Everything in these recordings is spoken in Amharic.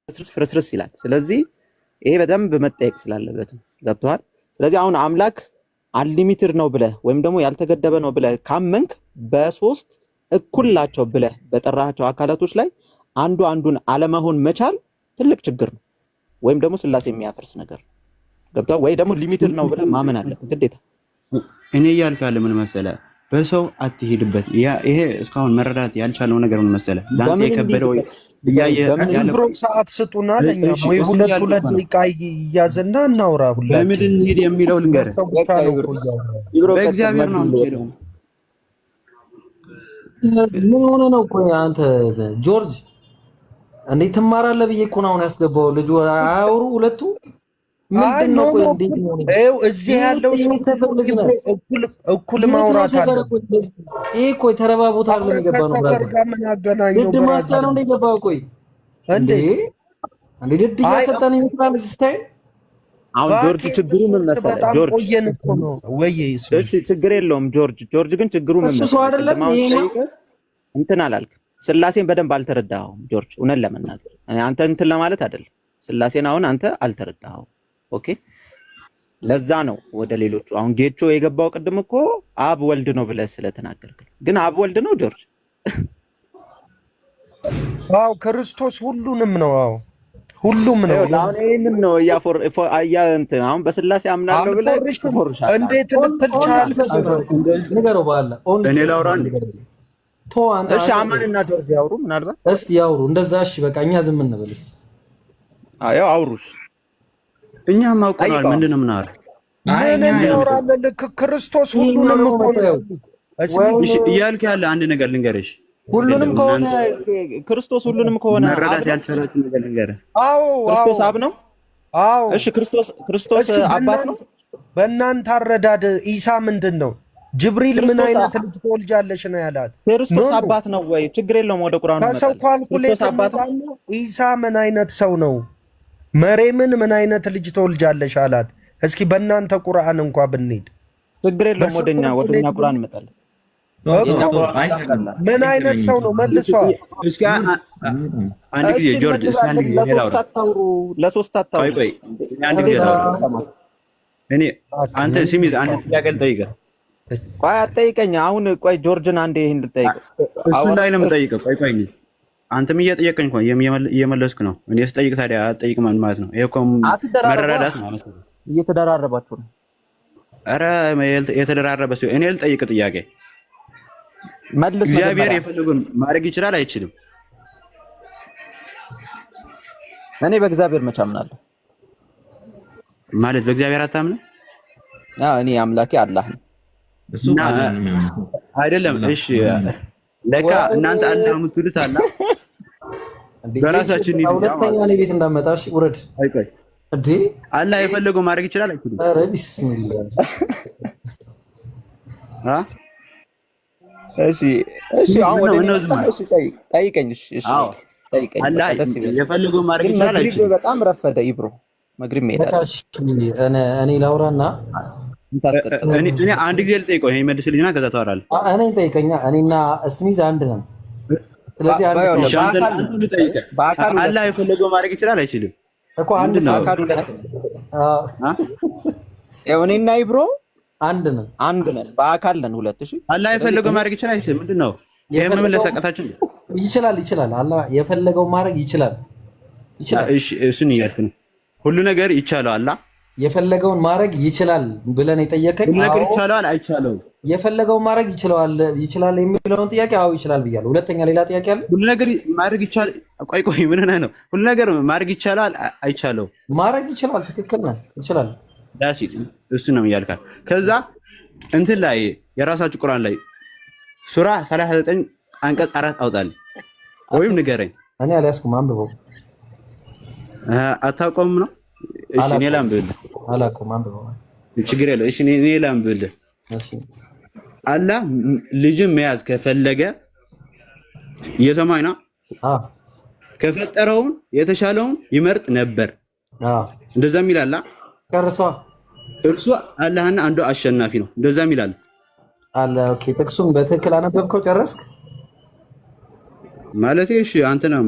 ፍርስርስ ፍርስርስ ይላል። ስለዚህ ይሄ በደንብ መጠየቅ ስላለበት ነው። ገብቶሃል? ስለዚህ አሁን አምላክ unlimited ነው ብለህ ወይም ደግሞ ያልተገደበ ነው ብለህ ካመንክ በሶስት እኩል ናቸው ብለህ በጠራቸው አካላቶች ላይ አንዱ አንዱን አለመሆን መቻል ትልቅ ችግር ነው፣ ወይም ደግሞ ስላሴ የሚያፈርስ ነገር ነው። ገብቶሃል? ወይ ደግሞ limited ነው ብለህ ማመን አለብህ ግዴታ። እኔ እያልኩ ያለ ምን መሰለህ፣ በሰው አትሄድበት። ይሄ እስካሁን መረዳት ያልቻለው ነገር ምን መሰለህ፣ ለአንተ በምን የከበደው እንሂድበት? እያየ በምን ያለ ብሮ ሰዓት ስጡና ለኛ እሺ፣ ወይ እሱን ሁለት እያልኩ ሁለት እኮ ነው። ደቂቃ ይያዝና እናውራ። በምን ሁላችን እንሂድ የሚለው ልንገርህ። ሰው ብቻ በቃ ነው ይብሮ እኮ እያወራ። ይብሮ ቀጥል። በእግዚአብሔር ነው መልስ የምትሄደው። ምን ሆነ ነው? ቆይ አንተ ጆርጅ እንዴት ትማራለህ ብዬ እኮ ነው አሁን ያስገባው። ልጁ አያወሩ ሁለቱ አይ ምንድን no ነው? ቆይ no እንዴት ነው? ይኸው እዚህ ይሄ ያለው ሰው የት ሰፈር ልጅ ነው? እኩል እኩል የት ነው ማውራት ሰፈር? አለ። እኮ እንደዚህ ይሄ እኮ የተረባ ቦታ አረ አይደለም የገባ ነው ከሰፈር brother። ጋር ምን አገናኘው? ድድ ማስጫ brother ነው እንደ የገባው። ቆይ እንዴ እንዴት? እንዴ ድድ አይ እያሰጠን ይመስላል style። አሁን ጆርጅ እባክህ ችግሩ ምን መሰለህ? በጣም ጆርጅ ቆየን እኮ ነው ወይ ስሚ እሺ ችግር የለውም ጆርጅ። ጆርጅ ግን ችግሩ ምን እሱ ሰው መሰለህ? አይደለም ቅድም አሁን ይሄኛው። ስጠይቅህ እንትን አላልክም። ስላሴን በደንብ አልተረዳኸውም ጆርጅ። እውነት ለመናገር እኔ አንተ እንትን ለማለት አይደለም። ስላሴን አሁን አንተ አልተረዳኸውም። okay፣ ለዛ ነው ወደ ሌሎቹ አሁን ጌቾ የገባው። ቅድም እኮ አብ ወልድ ነው ብለህ ስለተናገርክ ነው። ግን አብ ወልድ ነው ጆርጅ? አዎ ክርስቶስ ሁሉንም ነው። አዎ ሁሉም ነው። ይኸውልህ አሁን ይሄንን ነው እያፎር እያ እንትን አሁን በስላሴ አምናለሁ ብለህ አልፎርሽም። ትፎርሻለህ። እንዴት ልትል only ቻልክ? Jesus ነው ንገረው፣ በኋላ only እኔ Jesus ላውራ ነው እንዴ? ንገረው። ቶ አንተ እሺ አንተ አማን እና ጆርጅ ያውሩ ምናልባት። እስቲ ያውሩ እንደዛ። እሺ በቃ እኛ ዝም እንበል እስቲ። አዎ አውሩሽ። እኛም አውቀናል። ጠይቀው። ምንድን ነው የምናወራው? አይ ምን እኛ እናወራለን? ልክ ክርስቶስ ይሄኛው ሁሉንም ደግሞ እኮ ነው። መጣው። እስሚ እሺ እያልክ ያለ አንድ ነገር ልንገርሽ። ሁሉንም አይደለም ከሆነ እናንተ ክርስቶስ ሁሉንም ከሆነ አብ መረዳት ነው። ያልቻላችሁ ነገር ልንገርህ። አዎ ክርስቶስ አዎ አብ ነው። አዎ። እሺ ክርስቶስ ክርስቶስ እስኪ አባት ነው። በእናንተ አረዳድ ኢሳ ምንድን ነው? ጅብሪል ምን ክርስቶስ አይነት ልጅ ትወልጃለሽ ነው ያላት? no ክርስቶስ no አባት ነው ወይ? ችግር የለውም። ወደ ቁርአኑ ከሰው እንመጣለን። calculate ክርስቶስ አባት ነው። እንመጣና ኢሳ ምን አይነት ሰው ነው? መሬምን ምን አይነት ልጅ ትወልጃለሽ አላት። እስኪ በእናንተ ቁርአን እንኳ ብንሄድ ችግር የለውም። በሰው ወደኛ calculate ቁርአን እንመጣለን። እኮ የኛ ቁርአን አይ በጣም ቀላል። ምን አይነት ሰው ነው መልሷ። እስኪ አንድ እሺ ጊዜ ጆርጅ፣ እስኪ አንድ እንመልሳለን። ጊዜ እኔ ለሶስት ላውራ። አታውሩ፣ ለሶስት ቆይ አታውሩ። ቆይ፣ እኔ አንድ ጊዜ እንዴት ነው ላውራ። የምንሰማው? እኔ አንተ ስሚ፣ አንድ ጥያቄ ልጠይቅህ። ቆይ አትጠይቀኝ አሁን። ቆይ ጆርጅን አንዴ ይሄን ልጠይቀው። እሱ አወራ ላይ ነው እሺ የምጠይቀው። ቆይ ቆይ፣ አንተም እየጠየቀኝ እኮ እየመለስኩ ነው። እኔ ስጠይቅ ታዲያ አትጠይቅም ማለት ነው? ይሄ እኮ አትደራረቧ። መረዳዳት ነው መሰለኝ። እየተደራረባችሁ ነው። ኧረ የተደራረበ ሲሆን እኔ ልጠይቅ ጥያቄ። መልስ እግዚአብሔር መጀመሪያ። የፈለገውን ማድረግ ይችላል አይችልም? እኔ በእግዚአብሔር መቼ አምናለሁ? ማለት በእግዚአብሔር አታምንም? አዎ እኔ አምላኬ አላህ ነው። እሱ እና በአላህ ነው የሚያምነው። አይደለም። አላህ እሺ ለካ እናንተ አላህ የምትሉት አላ እንዴ በራሳችን እንሂድ ሁለተኛ ማለት እኔ ቤት እንዳመጣሽ ውረድ። ቆይ ቆይ፣ እንዴ አላህ የፈለገው ማድረግ ይችላል አይችልም? ኧረ ቢስሚላህ። አ እሺ እሺ፣ አሁን ወደ ምነው እኔ ምነው ዝም መጣህ። አልክ? እሺ ጠይቅ ጠይቀኝ። እሺ እሺ አዎ በቃ ጠይቀኝ። አላህ በቃ ደስ ይበል። የፈለገው ማድረግ ግን ይችላል መግሪብ አይችልም? በጣም ረፈደ። ኢብሮ መግሪብ መሄድ በቃ አለብን። እሺ እኔ ላውራና እንታስቀጥል። እኔ አንድ ጊዜ ልጠይቀው፣ ይሄ ይመልስልኝና ከዛ ታወራለህ። እኔን ጠይቀኛ። እኔና እስሚዝ አንድ ነን። ስለዚህ አንድ ሰው ባይሆን እሺ አንተ በአካል አንተ ልጠይቀህ፣ በአካል ሁለት አላህ ነን። የፈለገው ማድረግ ይችላል አይችልም? እኮ አንድ ምንድን ነው? ሰው በአካል ሁለት ነን። አዎ፣ አ? ያው እኔና ኢብሮ አንድ ነን። አንድ ነን፣ በአካል ነን ሁለት። እሺ አላህ ስለዚህ የፈለገው እኔ ማድረግ ይችላል አይችልም? ምንድን ነው ይሄ መመለስ የፈለገው አቃታችን? ይችላል ይችላል። አላህ የፈለገው ማድረግ ይችላል ይችላል። እሺ እሱን እያልክ ነው። ሁሉ ነገር ይቻለዋል። አላህ የፈለገውን ማድረግ ይችላል ብለን የጠየቀኝ ሁሉ ነገር አዎ ይቻለዋል አይቻለውም? የፈለገውን ማድረግ ይችላል ይችላል የሚለውን ጥያቄ አዎ ይችላል ብያለሁ። ሁለተኛ ሌላ ጥያቄ አለ? ሁሉ ነገር ማድረግ ይቻላል። ቆይ ቆይ፣ ምን ሆነህ ነው? ሁሉ ነገር ማድረግ ይቻላል አይቻለውም? ማድረግ ይችላል። ትክክል ነህ። ይችላል። ዳሲ እሱ ነው እያልካል። ከዛ እንትን ላይ የራሳችሁ ቁርአን ላይ ሱራ 39 አንቀጽ 4 አውጣልኝ ወይም ንገረኝ። እኔ አልያዝኩም፣ አንብበው። አታውቀውም ነው? እሺ እኔ ላንብብልህ። አላውቀውም፣ አንብበው። ችግር የለው። እሺ እኔ ላንብብልህ። እሺ አላህ ልጅን መያዝ ከፈለገ እየሰማኝ ነው። አዎ ከፈጠረውን የተሻለውን ይመርጥ ነበር። አዎ እንደዛም ይላል። ጨርሷ። እርሱ አላህና አንዱ አሸናፊ ነው። እንደዛም ይላል። አለ። okay፣ ጥቅሱን በትክክል አነበብከው? ጨረስክ? ማለት እሺ፣ አንተ ነው።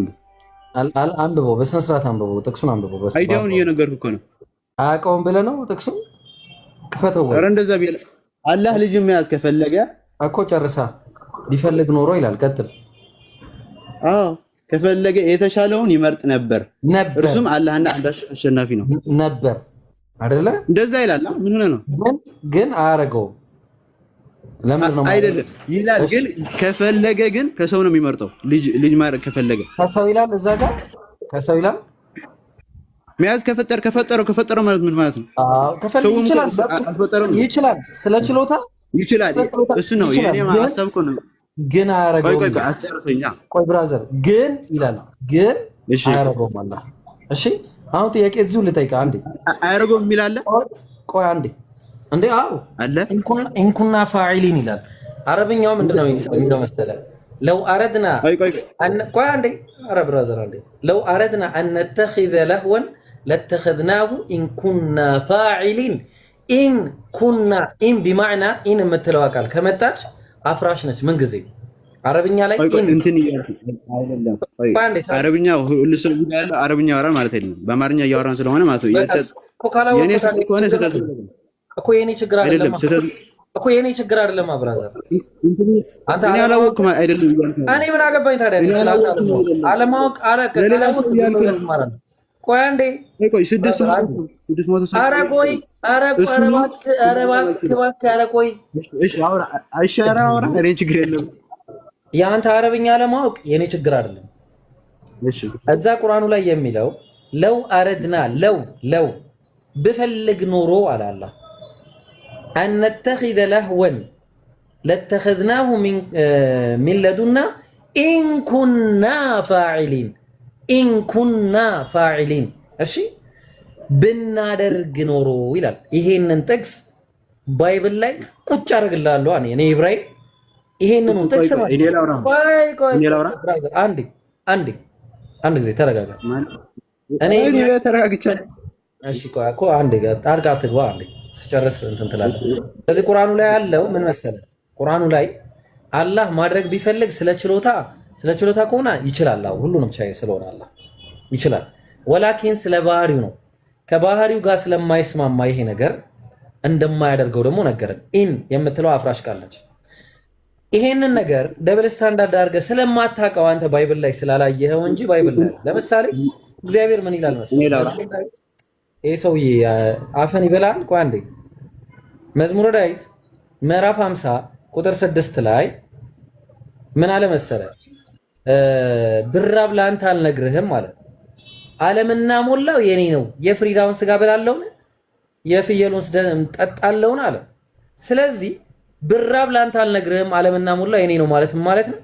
አንብበው፣ በስነ ስርዓት አንብበው፣ ጥቅሱን አንብበው። Idea ውን በአግባቡ እየነገርኩህ እኮ ነው። አያውቀውም ብለህ ነው ጥቅሱን ክፈተው ወይ ኧረ እንደዛ ቢል አላህ ልጅ መያዝ ከፈለገ እኮ ጨርሳ ቢፈልግ ኖሮ ይላል። ቀጥል። አዎ ከፈለገ የተሻለውን ይመርጥ ነበር። ነበር እርሱም አላህና አንዳች አሸናፊ ነው። ነበር አይደለ? እንደዛ ይላል። ምን ሆነ ነው? ግን አያረገውም። ለምንድን ነው አይደለም ይላል። ግን ከፈለገ ግን ከሰው ነው የሚመርጠው። ልጅ ልጅ ማድረግ ከፈለገ ከሰው ይላል፣ እዛ ጋር ከሰው ይላል። መያዝ ከፈጠረ ከፈጠረው ከፈጠረው ማለት ምን ማለት ነው? አዎ ከፈለገ ይችላል፣ ይችላል። ስለ ችሎታ ይችላል። እሱ ነው የኔ ሀሳብ እኮ ነው። ግን አያረገውም። ቆይ ቆይ አስጨርሰኛ። ቆይ brother፣ ግን ይላል፣ ግን አያረገውም አላህ። እሺ አሁን ጥያቄ እዚሁ ልጠይቅህ አንዴ። አያረገውም የሚል አለ? ቆይ አንዴ እንዴ። አዎ አለ። إن كنا فاعلين ይላል። አረብኛው ምንድነው የሚለው መሰለህ? لو أردنا፣ ቆይ አንዴ፣ ኧረ brother አንዴ። لو أردنا أن نتخذ لهوا لاتخذناه إن كنا فاعلين። إن كنا፣ إن بمعنى إن የምትለው ቃል ከመጣች አፍራሽ ነች። ምን ጊዜ አረብኛ ላይ እንትን እያልኩ አይደለም። አረብኛ ሁሉ ሰው ያለው አረብኛ ያወራል ማለት አይደለም። በአማርኛ እያወራን ስለሆነ ማለት ነው። እኮ የኔ ችግር አይደለም እኮ የኔ ችግር አይደለም brother። አንተ አላወቅኩም አይደለም። እኔ ምን አገባኝ ታዲያ? አለማወቅ ማለት ነው። ቆይ አንዴ፣ ቆይ 600 ኧረ ቆይ፣ ኧረ ቆይ፣ ኧረ እባክህ፣ ኧረ እባክህ፣ እባክህ፣ ኧረ ቆይ። እሺ አውራ፣ እሺ ኧረ አውራ፣ እኔ ችግር የለም። የአንተ አረብኛ አለማወቅ የኔ ችግር አይደለም። እሺ እዛ ቁርአኑ ላይ የሚለው لو أردنا لو لو ብፈልግ ኖሮ አለ አላህ أن نتخذ لهوا لاتخذناه من لدنا إن كنا فاعلين إن كنا فاعلين። እሺ ብናደርግ ኖሮ ይላል። ይሄንን ጥቅስ Bible ላይ ቁጭ አደርግልሃለሁ እኔ ኢብራሂም ይሄንን ጥቅስ አንዴ አንዴ አንድ ጊዜ ተረጋጋ። እኔ ተረጋግቻለሁ። እሺ ቆይ እኮ አንዴ ጣልቃ አትግባ። አንዴ ስጨርስ እንትን ትላለህ። ስለዚህ ቁርአኑ ላይ ያለው ምን መሰለህ? ቁርአኑ ላይ አላህ ማድረግ ቢፈልግ ስለ ችሎታ ከሆነ ይችላል። አዎ ሁሉንም ቻይ ስለሆነ አላህ ይችላል። ولكن ስለ ባህሪው ነው። ከባህሪው ጋር ስለማይስማማ ይሄ ነገር እንደማያደርገው ደግሞ ነገረን። إن የምትለው አፍራሽ ቃል ነች። ይሄንን ነገር double standard አድርገህ ስለማታውቀው አንተ Bible ላይ ስላላየኸው እንጂ Bible ላይ ለምሳሌ እግዚአብሔር ምን ይላል መሰለህ? ይሄ ሰውዬ አፈን ይበላል። ቆይ አንዴ፣ መዝሙረ ዳዊት ምዕራፍ 50 ቁጥር 6 ላይ ምን አለ መሰለህ? ብራብ ለአንተ አልነግርህም አለ። ዓለምና ሞላው የኔ ነው፣ የፍሪዳውን ስጋ በላለውን የፍየሉን ደም ጠጣለውን አለ። ስለዚህ ብራብ ለአንተ አልነግርህም ዓለምና ሞላው የኔ ነው ማለት ማለት ነው።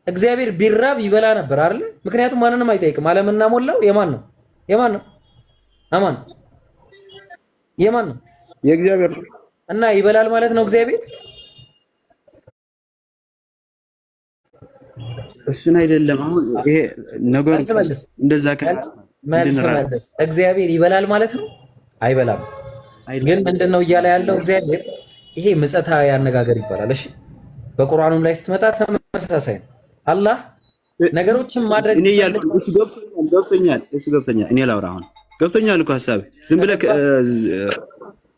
እግዚአብሔር ቢራብ ይበላ ነበር አይደል? ምክንያቱም ማንንም አይጠይቅም። ዓለምና ሞላው የማን ነው? የማን ነው? አማን የማን ነው? የእግዚአብሔር። እና ይበላል ማለት ነው እግዚአብሔር። እሱን አይደለም። አሁን ይሄ ነገር እንደዛ መልስ መልስ። እግዚአብሔር ይበላል ማለት ነው? አይበላም። ግን ምንድን ነው እያለ ያለው እግዚአብሔር? ይሄ ምጸታዊ አነጋገር ይባላል። እሺ በቁርአኑም ላይ ስትመጣ ተመሳሳይ ነው። አላህ ነገሮችን ማድረግ እኔ እያልኩ እሱ ገብቶኛል፣ ገብቶኛል፣ እሱ ገብቶኛል። እኔ ላውራ አሁን ገብቶኛል እኮ ሀሳብ ዝም ብለህ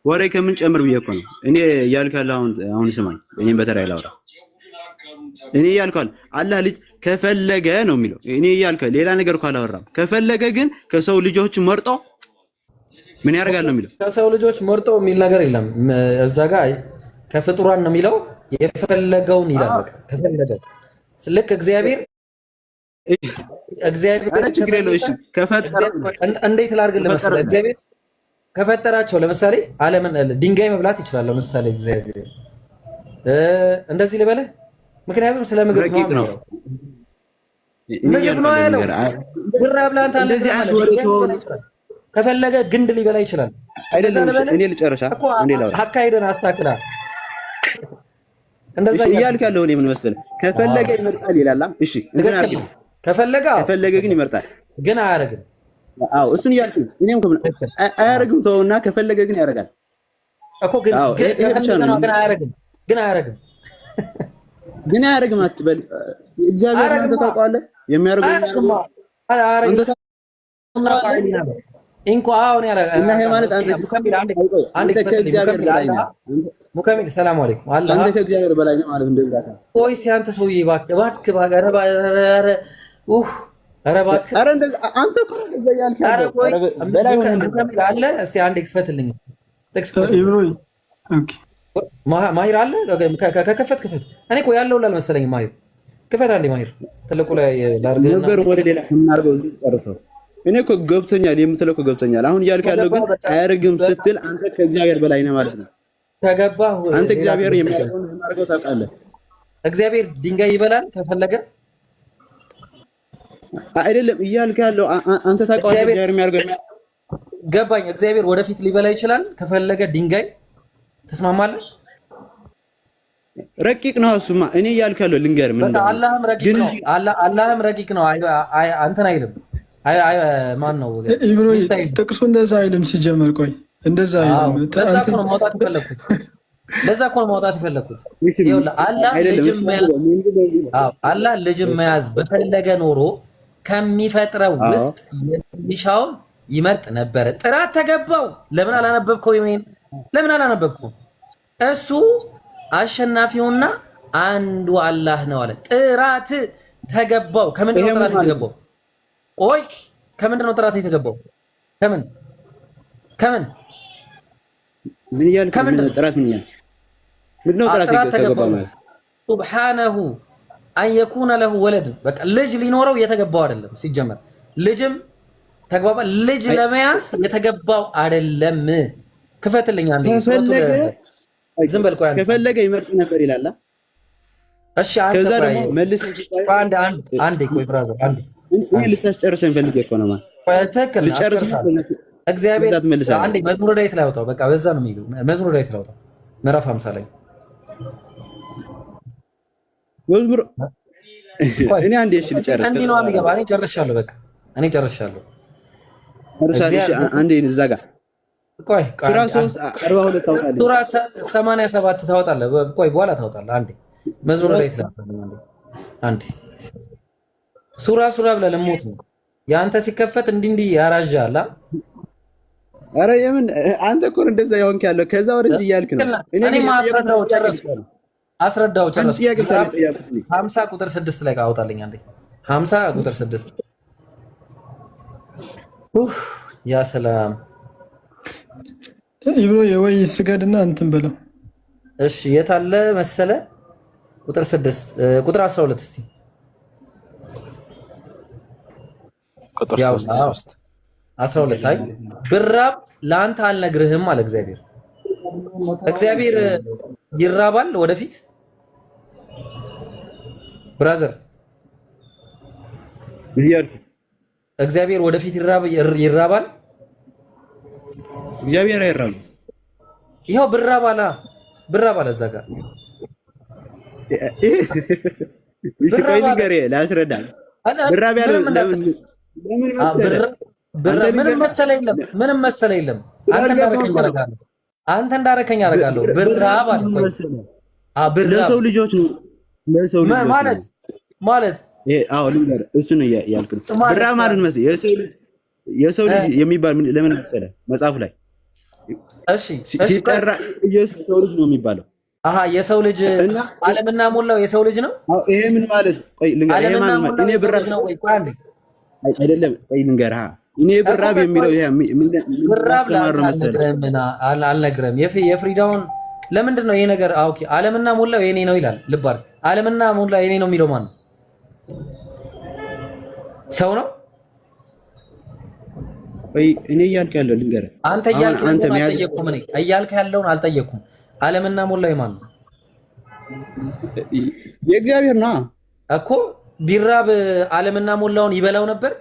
ወሬ ከምንጨምር ብዬ እኮ ነው። እኔ እያልኩ ያለው አሁን አሁን ስማኝ፣ እኔም በተራዬ ላውራ። እኔ እያልኩ አላህ ልጅ ከፈለገ ነው የሚለው። እኔ እያልኩ ሌላ ነገር እኮ አላወራም። ከፈለገ ግን ከሰው ልጆች መርጦ ምን ያደርጋል ነው የሚለው። ከሰው ልጆች መርጦ የሚል ነገር የለም እዛ ጋ። ከፍጡራን ነው የሚለው። የፈለገውን ይላል። በቃ ከፈለገው ልክ እግዚአብሔር ችግር የለው። እሺ ከፈጠረ እንዴት ላድርግልህ መሰለህ? እግዚአብሔር ከፈጠራቸው ለምሳሌ ዓለምን ድንጋይ መብላት ይችላል። ለምሳሌ እግዚአብሔር እንደዚህ ልበልህ፣ ምክንያቱም ስለ ምግብ ነው ምግብ ነው ያለው። ብራብ ለአንተ ከፈለገ ግንድ ሊበላ ይችላል። አይደለም እኔ ልጨርሳ፣ እኔ ላውራ። አካሄድን አስታክላ እንደዛ እያልክ ያለው እኔ ምን መሰለህ፣ ከፈለገ ይመርጣል ይላል። እሺ እንትን አድርግ፣ ከፈለገ ከፈለገ ግን ይመርጣል፣ ግን አያረግም። አዎ እሱን እያልክ እኔም አያረግም ተውና፣ ከፈለገ ግን ያደርጋል እኮ። ግን ግን አያረግም፣ ግን አያረግም፣ ግን አያረግም አትበል። እግዚአብሔር አንተ ታውቀዋለህ። የሚያደርገው አንተ ታምነዋለህ? እንኳ አሁን ያለ እና ይሄ ማለት አንተ ሙከሚል አንድ አንድ አንተ ክፈትልኝ። ከእግዚአብሔር ሙከሚል በላይ አለ ነህ። አንተ ሙከሚል ሰላም አለይኩም አለ አንተ ከእግዚአብሔር በላይ ነህ ማለት እንደዛ ነው። ቆይ እስኪ አንተ ሰውዬ እባክህ እባክህ እባክህ፣ ኧረ ኧረ ኡፍ ኧረ እባክህ ኧረ እንደዛ አንተ እኮ ነህ እንደዛ እያልክ ኧረ ያለው። ቆይ ኧረ በላይ ሆነህ እንደዛ ሙከሚል አለ እስኪ አንዴ ክፈትልኝ፣ ጥቅስ ክፈትልኝ። ኢብሮ okay። ማሂር አለ ከከፈት ክፈት። እኔ እኮ ያለው ላልመሰለኝም። ማሂር ክፈት አንዴ። ማሂር ትልቁ ላይ ላድርግህና ነገር ወደ ሌላ ከምናደርገው እዚህ ጨርሰው። እኔ እኮ ገብቶኛል የምትለው እኮ ገብቶኛል። አሁን እያልክ ያለው ግን ከገባህ በቃ አያደርግም በቃ ስትል አንተ ከእግዚአብሔር በላይ ነህ ማለት ነው። ከገባህ አንተ ሌላ እግዚአብሔር ትምህርት ይገባል። የሚያደርገውን የማያደርገው ታውቃለህ። እግዚአብሔር ድንጋይ ይበላል ከፈለገ። አይደለም እያልክ ያለው አንተ ታውቀዋለህ። እግዚአብሔር እግዚአብሔር የሚያደርገው ገባኝ። እግዚአብሔር ወደፊት ሊበላ ይችላል ከፈለገ ድንጋይ። ትስማማለህ? ረቂቅ ነው እሱማ። እኔ እያልክ ያለው ልንገርህ ምን በቃ እንደሆነ አላህም ረቂቅ ግን ነው። አላህም ረቂቅ ነው። እንትን አይልም። አይ አይ ማን ነው ኢብሮ ሚስት አይልም። ጥቅሱ እንደዛ አይልም። ሲጀመር ቆይ እንደዛ አዎ አይልም። ለዛ አንተ እኮ ነው ማውጣት የፈለኩት። ለዛ እኮ ነው ማውጣት የፈለኩት። እሺ፣ ይኸውልህ አላህ አይደለም ልጅም እሱ መያዝ ምንድን ነው የሚለው? አዎ አላህ ልጅም መያዝ በፈለገ ኖሮ ከሚፈጥረው ውስጥ የሚሻውን ይመርጥ ነበረ። ጥራት ተገባው። ለምን አላነበብከው? ይሄን ለምን አላነበብከው? እሱ አሸናፊውና አንዱ አላህ ነው አለ። ጥራት ተገባው። ከምንድን ይሄ ነው ምን ጥራት ማለት ነው? የተገባው? ቆይ ከምንድን ነው ጥራት የተገባው? ከምን ከምን ምን እያልክ ነው? ከምንድን ምን ነው ጥራት ምን እያልክ ምንድን ነው ጥራት ጥራት ተገባ ተገባው? ማለት? سبحانه أن يكون له ولد። በቃ ልጅ ሊኖረው የተገባው አይደለም። ሲጀመር ልጅም ተግባባ ልጅ አይ ለመያዝ የተገባው አይደለም። ክፈትልኝ አንዴ ሱረቱ ከፈለገ ዝም በል ቆይ አንዴ። ከፈለገ ይመርጥ ነበር ይላል። እሺ አንተ ከዛ ቆይ ደግሞ መልሰህ ስታይ ቆይ አንድ አንድ አንዴ ቆይ brother አንዴ እኔ አንዴ ልታስጨርሰኝ ፈልጌ እኮ ነው ማለት ቆይ ትክክል ነህ፣ ልጨርስ አስጨርሳለሁ። እግዚአብሔር ከዛ ትመልሳለህ። አንዴ መዝሙረ ዳዊት ላይ አውጣው። በቃ በዛ ነው የሚሄደው። መዝሙረ ዳዊት ላይ አውጣው ምዕራፍ 50 ላይ መዝሙር ቆይ እኔ አንዴ እሺ ልጨርስ። እንዲህ ከዛ ነው የሚገባ። እኔ ጨርሻለሁ። በቃ እኔ ጨርሻለሁ። ጨርሳለሁ። እሺ እግዚአብሔር አንዴ እዛ ጋር ቆይ ቆይ ሱራ አንዴ አንዴ 3 42 ታውጣለህ። ሱራ 87 ታወጣለህ። ቆይ በኋላ ታወጣለህ። አንዴ መዝሙረ ዳዊት ላይ አውጣልኝ አንዴ አንዴ ሱራ ሱራ ብለህ ልሞት ነው። የአንተ ሲከፈት እንዲህ እንዲህ ያራዣል። ኧረ የምን አንተ እኮ ነው እንደዛ የሆንክ ያለው ከዛ ወደዚህ እያልክ ነው። እኔ ግን እኔማ የጠየኩት አስረዳው አንድ ጥያቄ ጨረስኩ፣ ብቻ ነው። አስረዳው አንድ ጨረስኩ። ጥያቄ ብቻ ነው ምዕራፍ የጠየኩት እኔ። 50 ቁጥር 6 ላይ አውጣልኝ አንዴ 50 ቁጥር 6። ኡፍ ያ ሰላም። ኢብሮ ወይ ስገድና እንትን በለው። እሺ የት አለ መሰለ? ቁጥር 6 ቁጥር 12 እስቲ ቁጥር ያው 3 አዎ 3 12። አይ ብራብ ለአንተ አልነግርህም አለ እግዚአብሔር። እግዚአብሔር ይራባል ወደፊት brother? ምን እያልክ እግዚአብሔር ወደፊት ይራባል? እግዚአብሔር አይራብም። ይኸው ብራብ አለ፣ ብራብ አለ እዛ ጋር እሺ ቆይ ብራብ አለ። ልንገርህ፣ ላስረዳ። ብራብ ያለው ምንም እንዳትል። ለምን ለምን መሰለህ? ብራብ አንተ ምንም ልንገርህ፣ መሰለ የለም፣ ምንም መሰለ የለም። አንተ ስላልገባህ እንዳረከኝ እኮ ነው። አደርጋለሁ፣ አንተ እንዳረከኝ አደርጋለሁ። ብራብ ብራብ አለ። ምን ቆይ መሰለህ? ብራብ ለሰው ልጆች ነው፣ ለሰው ልጆች ነው። ማለት ማለት ይሄ አዎ ልንገርህ፣ እሱ ነው እያልኩ ነው። ማለት ብራብ ማለት መሰለህ የሰው ልጅ የሚባል ለምን መሰለህ? መጽሐፉ ላይ እሺ እሺ ቆይ ሲጠራ ኢየሱስ የሰው ልጅ ነው የሚባለው። አሃ የሰው ልጅ እና ዓለምና ሞላው የሰው ልጅ ነው። አዎ ይሄ ምን ማለት ቆይ ልንገርህ፣ ይሄ ዓለምና ማለት ሞላው እኔ የሰው ብራብ ልጅ ነው ወይ? ቆይ አንዴ አይደለም፣ ቆይ ልንገርህ፣ እኔ እኮ ብራብ ቆይ የሚለው ቆይ ይሄ ምን ብራብ ለአንተ ማስተማር ነው መሰለህ? አልነግርህም አልነግርህም። የፍሪዳውን ለምንድን ነው ይሄ ነገር? Okay ዓለምና ሞላው የኔ ነው ይላል። ልብ አድርግ። ዓለምና ሞላው የኔ ነው የሚለው ማን ነው? ሰው ነው? ቆይ እኔ እያልኩ ያለው ልንገርህ፣ አንተ አሁን እያልክ አንተ ያለውን መያዝ አልጠየቅኩም። እኔ እያልክ ያለውን አልጠየቅኩም። ዓለምና ሞላው የማን ነው የእግዚአብሔር ነው። እኮ? ቢራብ ዓለምና ሞላውን ይበላው ነበር?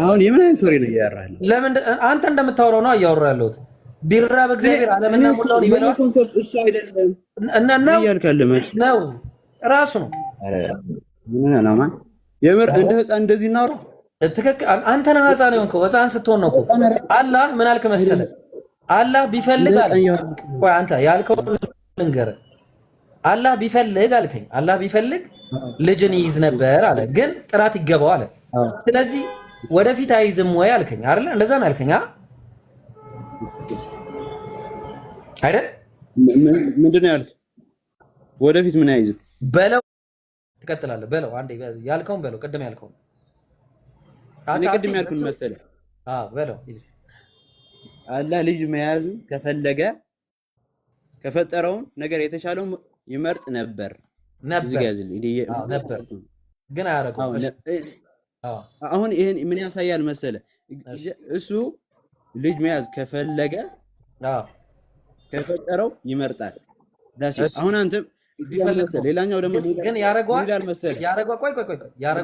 አሁን የምን አይነት ወሬ ነው እያወራህ ያለው? ለምን አንተ እንደምታወራው ነው እያወራ ያለሁት። ቢራብ እኔ እግዚአብሔር እኔ ዓለምና ሞላውን የኔ ይበላዋል? concept እሱ አይደለም። እና ምን ነው እያልክ ያለ ነው ራሱ ነው። ኧረ ምን ነው ማን የምር እንደ ህፃን እንደዚህ እናውራ? ትክክል። አንተ ነህ ህፃን የሆንከው። ህፃን ስትሆን ነው እኮ። አላህ ምን አልክ መሰለህ? አላህ እንደ ቢፈልግ አለ። ህፃን እያወራህ ነው። ቆይ አንተ ያልከውን ልንገርህ። አላህ ቢፈልግ አልከኝ። አላህ ቢፈልግ ልጅን ይይዝ ነበር አለ፣ ግን ጥራት ይገባው አለ። ስለዚህ ወደፊት አይይዝም ወይ አልከኝ አይደል? እንደዛ ነው ያልከኝ አይደል? ምንድን ነው ያልክ? ወደፊት ምን አይይዝም በለው። ትቀጥላለህ። በለው አንዴ ያልከውን በለው፣ ቅድም ያልከውን። እኔ ቅድም ያልኩን መሰለህ? አዎ በለው። አላህ ልጅ መያዝ ከፈለገ ከፈጠረውን ነገር የተሻለው ይመርጥ ነበር ነበር ነበር፣ ግን አያደርገውም። አሁን ይሄን ምን ያሳያል መሰለህ? እሱ ልጅ መያዝ ከፈለገ ከፈጠረው ይመርጣል። አሁን አንተም ሌላኛው ደግሞ ግን ያደርገዋል። ቆይ ቆይ ቆይ